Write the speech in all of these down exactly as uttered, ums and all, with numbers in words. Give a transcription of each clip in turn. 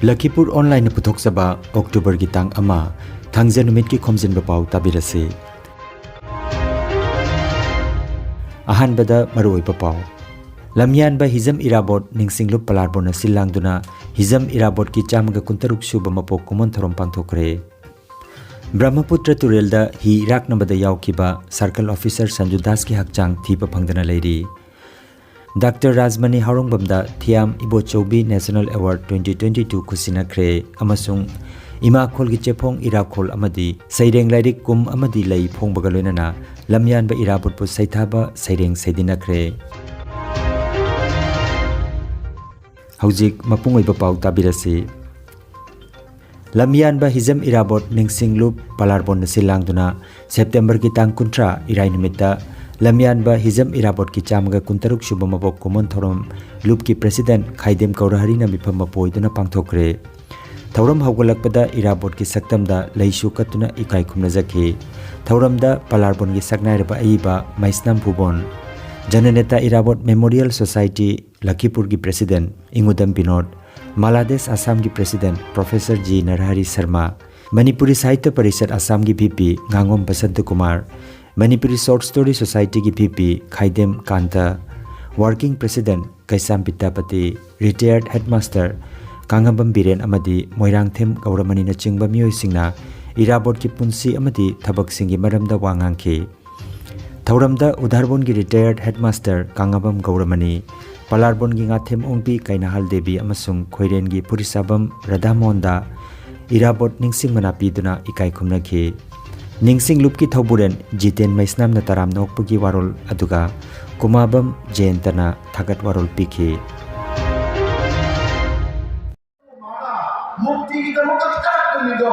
ꯂꯈꯤꯄꯨꯔ ꯑꯣꯟꯂꯥꯏꯟꯅ ꯄꯨꯊꯣꯛꯆꯕ ꯑꯣꯛꯇꯣꯕꯔꯒꯤ ꯇꯥꯡ ꯑꯃ, ꯊꯥꯡꯖ ꯅꯨꯃꯤꯠꯀꯤ ꯈꯣꯝꯖꯤꯟꯕ ꯄꯥꯎ ꯇꯥꯕꯤꯔꯁꯤ꯫ ꯑꯍꯥꯟꯕꯗ ꯃꯔꯨꯑꯣꯏꯕ ꯄꯥꯎ꯫ ꯂꯝꯌꯥꯟꯕ ꯍꯤꯖꯝ ꯏꯔꯥꯕꯣꯠ ꯅꯤꯡꯁꯤꯡꯂꯨꯞ ꯄꯂꯥꯔꯕꯣꯟꯅ ꯁꯤꯜ ꯂꯥꯡꯗꯨꯅ ꯍꯤꯖꯝ ꯏꯔꯥꯕꯣꯠꯀꯤ ꯆꯥꯝꯃꯒ ꯀꯨꯟꯇꯔꯨꯛ ꯁꯨꯕ ꯃꯄꯣꯛ ꯀꯨꯝꯑꯣꯟ ꯊꯧꯔꯝ ꯄꯥꯡꯊꯣꯛꯈ꯭ꯔꯦ꯫ ꯕ꯭ꯔꯍ꯭ꯃꯄꯨꯇ꯭ꯔ ꯇꯨꯔꯦꯜꯗ ꯍꯤ ꯏꯔꯥꯛꯅꯕꯗ ꯌꯥꯎꯈꯤꯕ ꯁꯔꯀꯜ ꯑꯣꯐꯤꯁꯔ ꯁꯟꯖꯨ ꯗꯥꯁꯀꯤ ꯍꯛꯆꯥꯡ ꯊꯤꯕ ꯐꯪꯗꯅ ꯂꯩꯔꯤ꯫ ꯗꯥꯛꯇꯔ ꯔꯥꯖꯃꯅꯤ ꯍꯥꯎꯔꯣꯡꯕꯝꯗ Thiyam Ibochoubi national award twenty twenty two ꯈꯨꯠꯁꯤꯟꯅꯈ꯭ꯔꯦ ꯑꯃꯁꯨꯡ ꯏꯃꯥꯈꯣꯜꯒꯤ ꯆꯦꯐꯣꯡ ꯏꯔꯥꯈꯣꯜ ꯑꯃꯗꯤ ꯁꯩꯔꯦꯡ ꯂꯥꯏꯔꯤꯛ ꯀꯨꯝ ꯑꯃꯗꯤ ꯂꯩ ꯐꯣꯡꯕꯒ ꯂꯣꯏꯅꯅ ꯂꯝꯌꯥꯟꯕ ꯏꯔꯥꯕꯣꯠꯄꯨ ꯁꯩꯊꯥꯕ ꯁꯩꯔꯦꯡ ꯁꯩꯗꯤꯟꯅꯈ꯭ꯔꯦ꯫ ꯍꯧꯖꯤꯛ ꯃꯄꯨꯡ ꯑꯣꯏꯕ ꯄꯥꯎ ꯇꯥꯕꯤꯔꯁꯤ꯫ ꯂꯝꯌꯥꯟꯕ ꯍꯤꯖꯝ ꯏꯔꯥꯕꯣꯠ ꯅꯤꯡꯁꯤꯡꯂꯨꯞ ꯄꯂꯥꯔꯕꯣꯟꯅ ꯁꯤꯜ ꯂꯥꯡꯗꯨꯅ ꯁꯦꯞꯇꯦꯝꯕꯔꯒꯤ ꯇꯥꯡ ꯀꯨꯟꯊ꯭ꯔꯥ ꯏꯔꯥꯏ ꯅꯨꯃꯤꯠꯇ ꯂꯝꯌꯥꯟꯕ ꯍꯤꯖꯝ ꯏꯔꯥꯕꯣꯠꯀꯤ ꯆꯥꯝꯃꯒ ꯀꯨꯟꯇꯔꯨꯛ ꯁꯨꯕ ꯃꯄꯣꯛ ꯀꯨꯝꯑꯣꯟ ꯊꯧꯔꯝ ꯂꯨꯞꯀꯤ ꯄ꯭ꯔꯦꯁꯤꯗꯦꯟꯠ ꯈꯥꯏꯗꯦꯝ ꯒꯧꯔꯍꯔꯤꯅ ꯃꯤꯐꯝ ꯃꯄꯨ ꯑꯣꯏꯗꯨꯅ ꯄꯥꯡꯊꯣꯛꯈ꯭ꯔꯦ꯫ ꯊꯧꯔꯝ ꯍꯧꯒꯠꯂꯛꯄꯗ ꯏꯔꯥꯕꯣꯠꯀꯤ ꯁꯛꯇꯝꯗ ꯂꯩꯁꯨ ꯀꯠꯇꯨꯅ ꯏꯀꯥꯏ ꯈꯨꯝꯅꯖꯈꯤ꯫ ꯊꯧꯔꯝꯗ ꯄꯂꯥꯔꯕꯣꯟꯒꯤ ꯁꯛꯅꯥꯏꯔꯕ ꯑꯏꯕ ꯃꯩꯁꯅꯥꯝ ꯚꯨꯕꯣꯟ, ꯖꯅꯅꯦꯇꯥ ꯏꯔꯥꯕꯣꯠ ꯃꯦꯃꯣꯔꯤꯌꯦꯜ ꯁꯣꯁꯥꯏꯇꯤ ꯂꯈꯤꯄꯨꯔꯒꯤ ꯄ꯭ꯔꯦꯁꯤꯗꯦꯟꯠ ꯏꯉꯨꯗꯝ ꯕꯤꯅꯣꯗ, ꯃꯥꯂꯥꯗꯦꯁ ꯑꯁꯥꯝꯒꯤ president professor G Narahari Sarma, Manipuri Sahitya Parishad ꯑꯁꯥꯝꯒꯤ ꯚꯤꯄꯤ ꯉꯥꯉꯣꯝ ꯕꯁꯟꯇ ꯀꯨꯃꯥꯔ, ꯃꯅꯤꯄꯨꯔꯤ ꯁꯣꯔꯠ ꯁ꯭ꯇꯣꯔꯤ ꯁꯣꯁꯥꯏꯇꯤꯒꯤ V P Khaidem Kanta, working president Keisham Bidyapati, retired headmaster Kangbam Biren ꯑꯃꯗꯤ ꯃꯣꯏꯔꯥꯡꯊꯦꯝ ꯒꯧꯔꯃꯅꯤꯅꯆꯤꯡꯕ ꯃꯤꯑꯣꯏꯁꯤꯡꯅ ꯏꯔꯥꯕꯣꯠꯀꯤ ꯄꯨꯟꯁꯤ ꯑꯃꯗꯤ ꯊꯕꯛꯁꯤꯡꯒꯤ ꯃꯔꯝꯗ ꯋꯥ ꯉꯥꯡꯈꯤ꯫ ꯊꯧꯔꯝꯗ ꯎꯗꯥꯔꯕꯣꯟꯒꯤ ꯔꯤꯇꯥꯌꯔꯗ ꯍꯦꯗꯃꯥꯁꯇꯔ ꯀꯥꯉꯕꯝ ꯒꯧꯔꯃꯅꯤ, ꯄꯂꯥꯔꯕꯣꯟꯒꯤ ꯉꯥꯊꯦꯝ ꯑꯣꯡꯕꯤ ꯀꯩꯅꯥꯍꯜ ꯗꯦꯕꯤ ꯑꯃꯁꯨꯡ ꯈꯣꯏꯔꯦꯟꯒꯤ ꯐꯨꯔꯤꯁꯥꯕꯝ ꯔꯥꯙꯥꯃꯣꯍꯟꯗ ꯏꯔꯥꯕꯣꯠ ꯅꯤꯡꯁꯤꯡ ꯃꯅꯥ ꯄꯤꯗꯨꯅ ꯏꯀꯥꯏ ꯈꯨꯝꯅꯈꯤ꯫ ꯅꯤꯡꯁꯤꯡꯂꯨꯞꯀꯤ ꯊꯧꯕꯨꯔꯦꯟ ꯖꯤꯇꯦꯟ ꯃꯩꯁꯅꯥꯝꯅ ꯇꯔꯥꯝꯅ ꯑꯣꯛꯄꯒꯤ ꯋꯥꯔꯣꯜ ꯑꯗꯨꯒ ꯀꯨꯃꯥꯕꯝ ꯖꯌꯟꯇꯅ ꯊꯥꯒꯠ ꯋꯥꯔꯣꯜ ꯄꯤꯈꯤ꯫ ꯃꯥꯅ ꯃꯨꯛꯇꯤꯒꯤꯗꯃꯛꯇ ꯊꯥꯔꯛꯄꯅꯤꯗꯣ,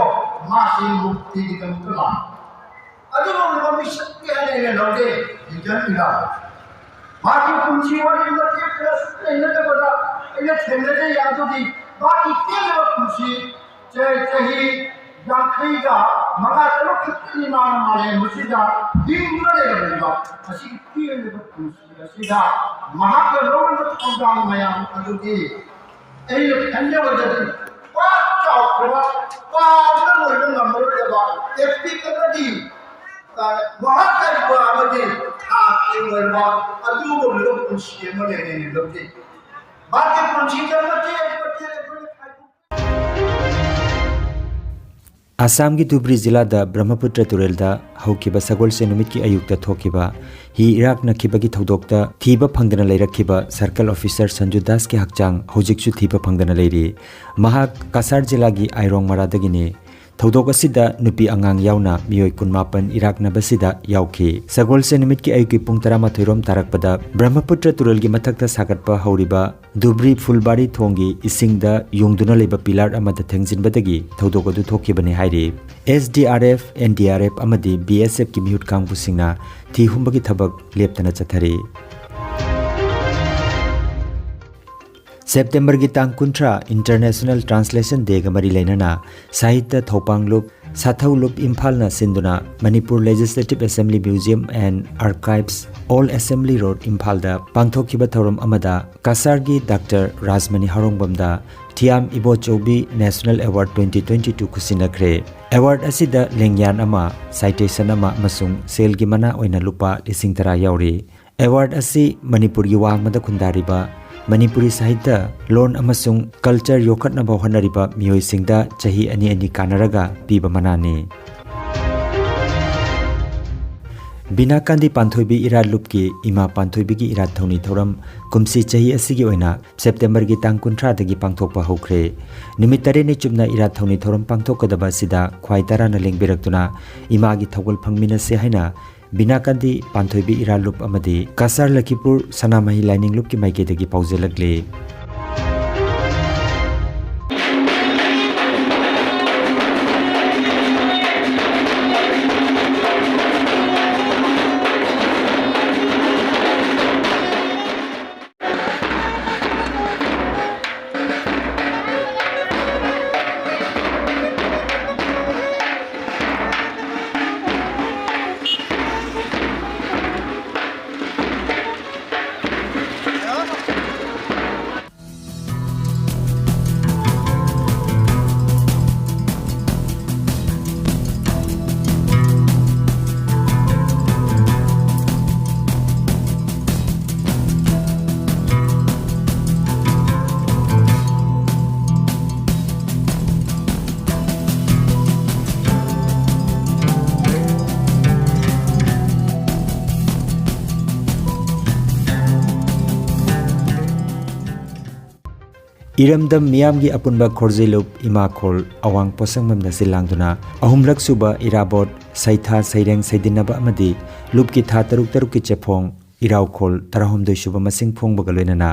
ꯃꯥꯁꯤ ꯃꯨꯛꯇꯤꯒꯤꯗꯃꯛꯇ ꯂꯥꯛꯄ꯫ ꯑꯗꯨꯒꯨꯝꯂꯕ ꯃꯤꯁꯛꯅꯤ ꯍꯥꯏꯅ ꯑꯩꯅ ꯂꯧꯖꯩ, ꯍꯤꯖꯝ ꯏꯔꯥꯕꯣꯠ꯫ ꯃꯥꯒꯤ ꯄꯨꯟꯁꯤ ꯋꯥꯔꯤ ꯃꯇꯦꯛ ꯈꯔ ꯁꯨꯝ ꯅꯩꯅꯖꯕꯗ ꯑꯩꯅ ꯊꯦꯡꯅꯖꯩ꯫ ꯑꯗꯨꯒꯤ ꯃꯥꯒꯤ ꯇꯦꯜꯂꯕ ꯄꯨꯟꯁꯤ, ꯆ-, ꯆꯍꯤ ꯌꯥꯡꯈꯩꯒ ꯃꯉꯥ ꯇꯔꯨꯛ ꯈꯛꯇꯅꯤ ꯃꯥꯅ ꯃꯥꯂꯦꯝ ꯑꯁꯤꯗ ꯍꯤꯡꯗꯨꯅ ꯂꯩꯔꯝꯂꯤꯕ꯫ ꯑꯁꯤꯒꯤ ꯇꯦꯜꯂꯕ ꯄꯨꯟꯁꯤ ꯑꯁꯤꯗ ꯃꯍꯥꯛꯅ ꯂꯧꯔꯤꯕ ꯊꯧꯗꯥꯡ ꯃꯌꯥꯝ ꯑꯗꯨꯗꯤ ꯑꯩꯅ ꯈꯟꯖꯕꯗꯗꯤ ꯄꯥꯛ ꯆꯥꯎꯈ꯭ꯔꯕ, ꯄꯥꯕꯅ ꯂꯣꯏꯕ ꯉꯝꯃꯔꯣꯏꯗꯕ epic ꯑꯃꯗꯤ, ꯑ, ꯃꯍꯥꯀꯥꯕ꯭ꯌ ꯑꯃꯗꯤ ꯊꯥꯛꯀꯤ ꯑꯣꯏꯕ ꯑꯗꯨꯒꯨꯝꯂꯕ ꯄꯨꯟꯁꯤ ꯑꯃ ꯂꯩꯔꯦ ꯂꯧꯗꯦ꯫ ꯃꯍꯥꯛꯀꯤ ꯄꯨꯟꯁꯤꯗ ꯃꯇꯦꯛ ꯃꯇꯦꯛ ꯑꯩꯈꯣꯏꯅ ꯈꯥꯏꯗꯣꯛ ꯑꯁꯥꯝꯒꯤ ꯙꯨꯕ꯭ꯔꯤ ꯖꯤꯂꯥꯗ ꯕ꯭ꯔꯍ꯭ꯃꯄꯨꯇ꯭ꯔ ꯇꯨꯔꯦꯜꯗ ꯍꯧꯈꯤꯕ ꯁꯒꯣꯜꯁꯦꯟ ꯅꯨꯃꯤꯠꯀꯤ ꯑꯌꯨꯛꯇ ꯊꯣꯛꯈꯤꯕ ꯍꯤ ꯏꯔꯥꯛꯅꯈꯤꯕꯒꯤ ꯊꯧꯗꯣꯛꯇ ꯊꯤꯕ ꯐꯪꯗꯅ ꯂꯩꯔꯛꯈꯤꯕ ꯁꯔꯀꯜ ꯑꯣꯐꯤꯁꯔ ꯁꯟꯖꯨ ꯗꯥꯁꯀꯤ ꯍꯛꯆꯥꯡ ꯍꯧꯖꯤꯛꯁꯨ ꯊꯤꯕ ꯐꯪꯗꯅ ꯂꯩꯔꯤ꯫ ꯃꯍꯥꯛ ꯀꯁꯥꯔ ꯖꯤꯂꯥꯒꯤ ꯑꯥꯏꯔꯣꯡ ꯃꯔꯥꯗꯒꯤꯅꯤ꯫ ꯊꯧꯗꯣꯛ ꯑꯁꯤꯗ ꯅꯨꯄꯤ ꯑꯉꯥꯡ ꯌꯥꯎꯅ ꯃꯤꯑꯣꯏ ꯀꯨꯟꯃꯥꯄꯟ ꯏꯔꯥꯛꯅꯕꯁꯤꯗ ꯌꯥꯎꯈꯤ꯫ ꯁꯒꯣꯜꯁꯦꯟ ꯅꯨꯃꯤꯠꯀꯤ ꯑꯌꯨꯛꯀꯤ ꯄꯨꯡ ꯇꯔꯥꯃꯥꯊꯣꯏ ꯔꯣꯝ ꯇꯥꯔꯛꯄꯗ ꯕ꯭ꯔꯍ꯭ꯃꯄꯨꯇ꯭ꯔ ꯇꯨꯔꯦꯜꯒꯤ ꯃꯊꯛꯇ ꯁꯥꯒꯠꯄ ꯍꯧꯔꯤꯕ ꯙꯨꯕ꯭ꯔꯤ ꯐꯨꯜꯕꯥꯔꯤ ꯊꯣꯡꯒꯤ ꯏꯁꯤꯡꯗ ꯌꯨꯡꯗꯨꯅ ꯂꯩꯕ ꯄꯤꯂꯥꯔ ꯑꯃꯗ ꯊꯦꯡꯖꯤꯟꯕꯗꯒꯤ ꯊꯧꯗꯣꯛ ꯑꯗꯨ ꯊꯣꯛꯈꯤꯕꯅꯤ ꯍꯥꯏꯔꯤ꯫ S D R F, N D R F ꯑꯃꯗꯤ ꯕꯤ ꯑꯦꯁ ꯑꯦꯐꯀꯤ ꯃꯤꯍꯨꯠ ꯀꯥꯡꯕꯨꯁꯤꯡꯅ ꯊꯤ ꯍꯨꯝꯕꯒꯤ ꯊꯕꯛ ꯂꯦꯞꯇꯅ ꯆꯠꯊꯔꯤ꯫ ꯁꯦꯞꯇꯦꯝꯕꯔꯒꯤ ꯇꯥꯡ ꯀꯨꯟꯊ꯭ꯔꯥ International Translation Dayꯒ ꯃꯔꯤ ꯂꯩꯅꯅ ꯁꯥꯍꯤꯇ꯭ꯌ ꯊꯧꯄꯥꯡ ꯂꯨꯞ, ꯁꯥꯊꯧ ꯂꯨꯞ ꯏꯝꯐꯥꯜꯅ ꯁꯤꯟꯗꯨꯅ Manipur Legislative Assembly Museum and Archives, Old Assembly Road, ꯏꯝꯐꯥꯜꯗ ꯄꯥꯡꯊꯣꯛꯈꯤꯕ ꯊꯧꯔꯝ ꯑꯃꯗ ꯀꯁꯥꯔꯒꯤ ꯗꯥꯛꯇꯔ ꯔꯥꯖꯃꯅꯤ ꯍꯥꯔꯣꯡꯕꯝꯗ Thiyam Ibochoubi National Award twenty twenty two ꯈꯨꯠꯁꯤꯟꯅꯈ꯭ꯔꯦ꯫ Award ꯑꯁꯤꯗ ꯂꯦꯡꯌꯥꯟ ꯑꯃ, citation ꯑꯃ ꯑꯃꯁꯨꯡ ꯁꯦꯜꯒꯤ ꯃꯅꯥ ꯑꯣꯏꯅ ꯂꯨꯄꯥ ꯂꯤꯁꯤꯡ ꯇꯔꯥ ꯌꯥꯎꯔꯤ꯫ Award ꯑꯁꯤ ꯃꯅꯤꯄꯨꯔꯒꯤ ꯋꯥꯡꯃꯗ ꯈꯨꯟꯗꯥꯔꯤꯕ, ꯃꯅꯤꯄꯨꯔꯤ ꯁꯥꯍꯤꯇ꯭ꯌ, ꯂꯣꯟ ꯑꯃꯁꯨꯡ culture ꯌꯣꯛꯈꯠꯅꯕ ꯍꯣꯠꯅꯔꯤꯕ ꯃꯤꯑꯣꯏꯁꯤꯡꯗ ꯆꯍꯤ ꯑꯅꯤ ꯑꯅꯤ ꯀꯥꯟꯅꯔꯒ ꯄꯤꯕ ꯃꯅꯥꯅꯤ꯫ ꯕꯤꯅꯥꯀꯥꯟꯗꯤ ꯄꯥꯟꯊꯣꯏꯕꯤ ꯏꯔꯥꯠ ꯂꯨꯞꯀꯤ ꯏꯃꯥ ꯄꯥꯟꯊꯣꯏꯕꯤꯒꯤ ꯏꯔꯥꯠ ꯊꯧꯅꯤ ꯊꯧꯔꯝ ꯀꯨꯝꯁꯤ ꯆꯍꯤ ꯑꯁꯤꯒꯤ ꯑꯣꯏꯅ ꯁꯦꯞꯇꯦꯝꯕꯔꯒꯤ ꯇꯥꯡ ꯀꯨꯟꯊ꯭ꯔꯥꯗꯒꯤ ꯄꯥꯡꯊꯣꯛꯄ ꯍꯧꯈ꯭ꯔꯦ꯫ ꯅꯨꯃꯤꯠ ꯇꯔꯦꯠꯅꯤ ꯆꯨꯞꯅ ꯏꯔꯥꯠ ꯊꯧꯅꯤ ꯊꯧꯔꯝ ꯄꯥꯡꯊꯣꯛꯀꯗꯕ ꯑꯁꯤꯗ ꯈ꯭ꯋꯥꯏ ꯇꯔꯥꯅ ꯂꯦꯡꯕꯤꯔꯛꯇꯨꯅ ꯏꯃꯥꯒꯤ ꯊꯧꯒꯜ ꯐꯪꯃꯤꯟꯅꯁꯦ ꯍꯥꯏꯅ ꯕꯤꯅꯥꯀꯥꯟꯗꯤ ꯄꯥꯟꯊꯣꯏꯕꯤ ꯏꯔꯥꯠ ꯂꯨꯞ ꯑꯃꯗꯤ ꯀꯁꯥꯔ ꯂꯈꯤꯄꯨꯔ ꯁꯅꯥꯃꯍꯤ ꯂꯥꯏꯅꯤꯡ ꯂꯨꯞꯀꯤ ꯃꯥꯏꯀꯩꯗꯒꯤ ꯄꯥꯎꯖꯦꯜꯂꯛꯂꯤ꯫ ꯏꯔꯝꯗꯝ ꯃꯤꯌꯥꯝꯒꯤ ꯑꯄꯨꯟꯕ ꯈꯣꯔꯖꯤꯂꯨꯞ ꯏꯃꯥꯈꯣꯜ ꯑꯋꯥꯡ ꯄꯣꯠꯁꯪꯕꯝꯗ ꯁꯤꯜ ꯂꯥꯡꯗꯨꯅ ꯑꯍꯨꯝꯂꯛ ꯁꯨꯕ ꯏꯔꯥꯕꯣꯠ, ꯁꯩꯊꯥ, ꯁꯩꯔꯦꯡ ꯁꯩꯗꯤꯟꯅꯕ ꯑꯃꯗꯤ ꯂꯨꯞꯀꯤ ꯊꯥ ꯇꯔꯨꯛ ꯇꯔꯨꯛꯀꯤ ꯆꯦꯐꯣꯡ ꯏꯔꯥꯎꯈꯣꯜ ꯇꯔꯥꯍꯨꯝꯗꯣꯏ ꯁꯨꯕ ꯃꯁꯤꯡ ꯐꯣꯡꯕꯒ ꯂꯣꯏꯅꯅ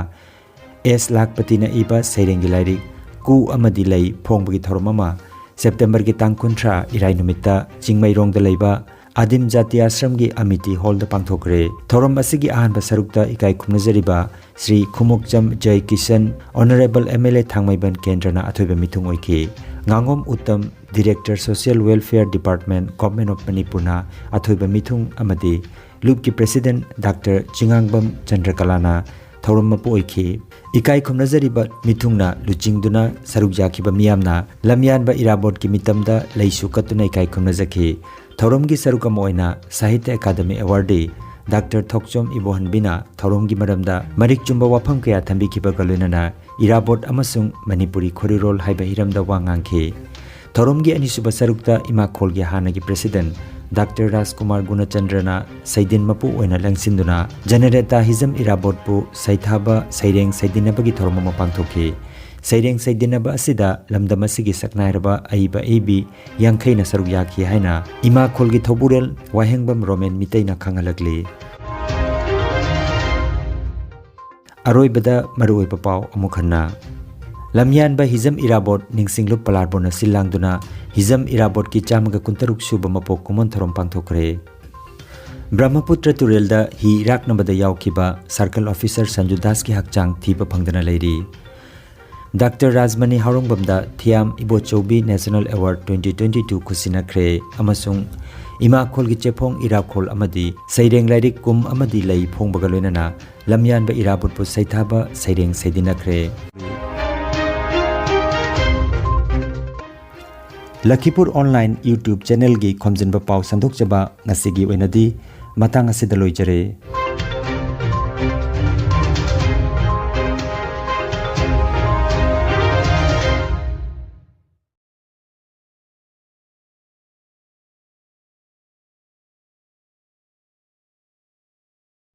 ꯑꯦꯁ ꯂꯥꯈꯄꯇꯤꯅ ꯏꯕ ꯁꯩꯔꯦꯡꯒꯤ ꯂꯥꯏꯔꯤꯛ ꯀꯨ ꯑꯃꯗꯤ ꯂꯩ ꯐꯣꯡꯕꯒꯤ ꯊꯧꯔꯝ ꯑꯃ ꯁꯦꯞꯇꯦꯝꯕꯔꯒꯤ ꯇꯥꯡ ꯀꯨꯟꯊ꯭ꯔꯥ ꯏꯔꯥꯏ ꯅꯨꯃꯤꯠꯇ ꯆꯤꯡꯃꯩꯔꯣꯡꯗ ꯂꯩꯕ ꯑꯗꯤꯝ ꯖꯥꯇꯤ ꯑꯥꯁ꯭ꯔꯝꯒꯤ ꯑꯃꯤꯇꯤ ꯍꯣꯜꯗ ꯄꯥꯡꯊꯣꯛꯈ꯭ꯔꯦ꯫ ꯊꯧꯔꯝ ꯑꯁꯤꯒꯤ ꯑꯍꯥꯟꯕ ꯁꯔꯨꯛꯇ ꯏꯀꯥꯏ ꯈꯨꯝꯅꯖꯔꯤꯕ ꯁ꯭ꯔꯤ ꯈꯨꯃꯨꯛꯆꯝ ꯖꯌ Kisan, Honourable M L A ꯊꯥꯡꯃꯩꯕꯟ ꯀꯦꯟꯗ꯭ꯔꯅ ꯑꯊꯣꯏꯕ ꯃꯤꯊꯨꯡ ꯑꯣꯏꯈꯤ꯫ ꯉꯥꯉꯣꯝ Uttam, Director Social Welfare Department, Government of ꯃꯅꯤꯄꯨꯔꯅ ꯑꯊꯣꯏꯕ ꯃꯤꯊꯨꯡ ꯑꯃꯗꯤ ꯂꯨꯞꯀꯤ President Doctor ꯆꯤꯉꯥꯡꯕꯝ ꯆꯟꯗ꯭ꯔꯀꯂꯥꯅ ꯊꯧꯔꯝ ꯃꯄꯨ ꯑꯣꯏꯈꯤ꯫ ꯏꯀꯥꯏ ꯈꯨꯝꯅꯖꯔꯤꯕ ꯃꯤꯊꯨꯡꯅ ꯂꯨꯆꯤꯡꯗꯨꯅ ꯁꯔꯨꯛ ꯌꯥꯈꯤꯕ ꯃꯤꯌꯥꯝꯅ ꯂꯝꯌꯥꯟꯕ ꯏꯔꯥꯕꯣꯠꯀꯤ ꯃꯤꯇꯝꯗ ꯂꯩꯁꯨ ꯀꯠꯇꯨꯅ ꯏꯀꯥꯏ ꯈꯨꯝꯅꯖꯈꯤ꯫ ꯊꯧꯔꯝꯒꯤ ꯁꯔꯨꯛ ꯑꯃ ꯑꯣꯏꯅ ꯁꯥꯍꯤꯇ꯭ꯌ ꯑꯦꯀꯥꯗꯃꯤ ꯑꯦꯋꯥꯔꯗꯤ ꯗꯥꯛꯇꯔ ꯊꯣꯛꯆꯣꯝ ꯏꯕꯣꯍꯟꯕꯤꯅ ꯊꯧꯔꯝꯒꯤ ꯃꯔꯝꯗ ꯃꯔꯤꯛ ꯆꯨꯝꯕ ꯋꯥꯐꯝ ꯀꯌꯥ ꯊꯝꯕꯤꯈꯤꯕꯒ ꯂꯣꯏꯅꯅ ꯏꯔꯥꯕꯣꯠ ꯑꯃꯁꯨꯡ ꯃꯅꯤꯄꯨꯔꯤ ꯈꯣꯔꯤꯔꯣꯜ ꯍꯥꯏꯕ ꯍꯤꯔꯝꯗ ꯋꯥ ꯉꯥꯡꯈꯤ꯫ ꯊꯧꯔꯝꯒꯤ ꯑꯅꯤꯁꯨꯕ ꯁꯔꯨꯛꯇ ꯏꯃꯥꯈꯣꯜꯒꯤ ꯍꯥꯟꯅꯒꯤ President ꯗꯥꯛꯇꯔ ꯔꯥꯖꯀꯨꯃꯥꯔ ꯒꯨꯅꯆꯟꯗ꯭ꯔꯅ ꯁꯩꯗꯤꯟ ꯃꯄꯨ ꯑꯣꯏꯅ ꯂꯦꯡꯁꯤꯟꯗꯨꯅ ꯖꯅꯔꯦꯇꯥ ꯍꯤꯖꯝ ꯏꯔꯥꯕꯣꯠꯄꯨ ꯁꯩꯊꯥꯕ ꯁꯩꯔꯦꯡ ꯁꯩꯗꯤꯟꯅꯕꯒꯤ ꯊꯧꯔꯝ ꯑꯃ ꯄꯥꯡꯊꯣꯛꯈꯤ꯫ ꯁꯩꯔꯦꯡ ꯁꯩꯗꯤꯟꯅꯕ ꯑꯁꯤꯗ ꯂꯝꯗꯝ ꯑꯁꯤꯒꯤ ꯁꯛꯅꯥꯏꯔꯕ ꯑꯏꯕ ꯑꯏꯕꯤ ꯌꯥꯡꯈꯩꯅ ꯁꯔꯨꯛ ꯌꯥꯈꯤ ꯍꯥꯏꯅ ꯏꯃꯥꯈꯣꯜꯒꯤ ꯊꯧꯕꯨꯔꯦꯜ ꯋꯥꯍꯦꯡꯕꯝ ꯔꯣꯃꯦꯟ ꯃꯤꯇꯩꯅ ꯈꯪꯍꯜꯂꯛꯂꯤ꯫ ꯑꯔꯣꯏꯕꯗ ꯃꯔꯨꯑꯣꯏꯕ ꯄꯥꯎ ꯑꯃꯨꯛ ꯍꯟꯅ꯫ ꯂꯝꯌꯥꯟꯕ ꯍꯤꯖꯝ ꯏꯔꯥꯕꯣꯠ ꯅꯤꯡꯁꯤꯡꯂꯨꯞ ꯄꯂꯥꯔꯕꯣꯅ ꯁꯤꯜ ꯂꯥꯡꯗꯨꯅ ꯍꯤꯖꯝ ꯏꯔꯥꯕꯣꯠꯀꯤ ꯆꯥꯝꯃꯒ ꯀꯨꯟꯇꯔꯨꯛ ꯁꯨꯕ ꯃꯄꯣꯛ ꯀꯨꯝꯑꯣꯟ ꯊꯧꯔꯝ ꯄꯥꯡꯊꯣꯛꯈ꯭ꯔꯦ꯫ ꯕ꯭ꯔꯍ꯭ꯃꯄꯨꯇ꯭ꯔ ꯇꯨꯔꯦꯜꯗ ꯍꯤ ꯏꯔꯥꯛꯅꯕꯗ ꯌꯥꯎꯈꯤꯕ Circle Officer ꯁꯟꯖꯨ ꯗꯥꯁꯀꯤ ꯍꯛꯆꯥꯡ ꯊꯤꯕ ꯐꯪꯗꯅ ꯂꯩꯔꯤ꯫ ꯗꯥꯛꯇꯔ ꯔꯥꯖꯃꯅꯤ ꯍꯥꯎꯔꯣꯡꯕꯝꯗ Thiyam Ibochoubi National Award twenty twenty two ꯈꯨꯠꯁꯤꯟꯅꯈ꯭ꯔꯦ ꯑꯃꯁꯨꯡ ꯏꯃꯥꯈꯣꯜꯒꯤ ꯆꯦꯐꯣꯡ ꯏꯔꯥꯈꯣꯜ ꯑꯃꯗꯤ ꯁꯩꯔꯦꯡ ꯂꯥꯏꯔꯤꯛ ꯀꯨꯝ ꯑꯃꯗꯤ ꯂꯩ ꯐꯣꯡꯕꯒ ꯂꯣꯏꯅꯅ ꯂꯝꯌꯥꯟꯕ ꯏꯔꯥꯕꯣꯠꯄꯨ ꯁꯩꯊꯥꯕ ꯁꯩꯔꯦꯡ ꯁꯩꯗꯤꯟꯅꯈ꯭ꯔꯦ꯫ ꯂꯈꯤꯄꯨꯔ Online YouTube channelꯒꯤ ꯈꯣꯝꯖꯤꯟꯕ ꯄꯥꯎ ꯁꯟꯗꯣꯛꯆꯕ ꯉꯁꯤꯒꯤ ꯑꯣꯏꯅꯗꯤ ꯃꯇꯥꯡ ꯑꯁꯤꯗ ꯂꯣꯏꯖꯔꯦ꯫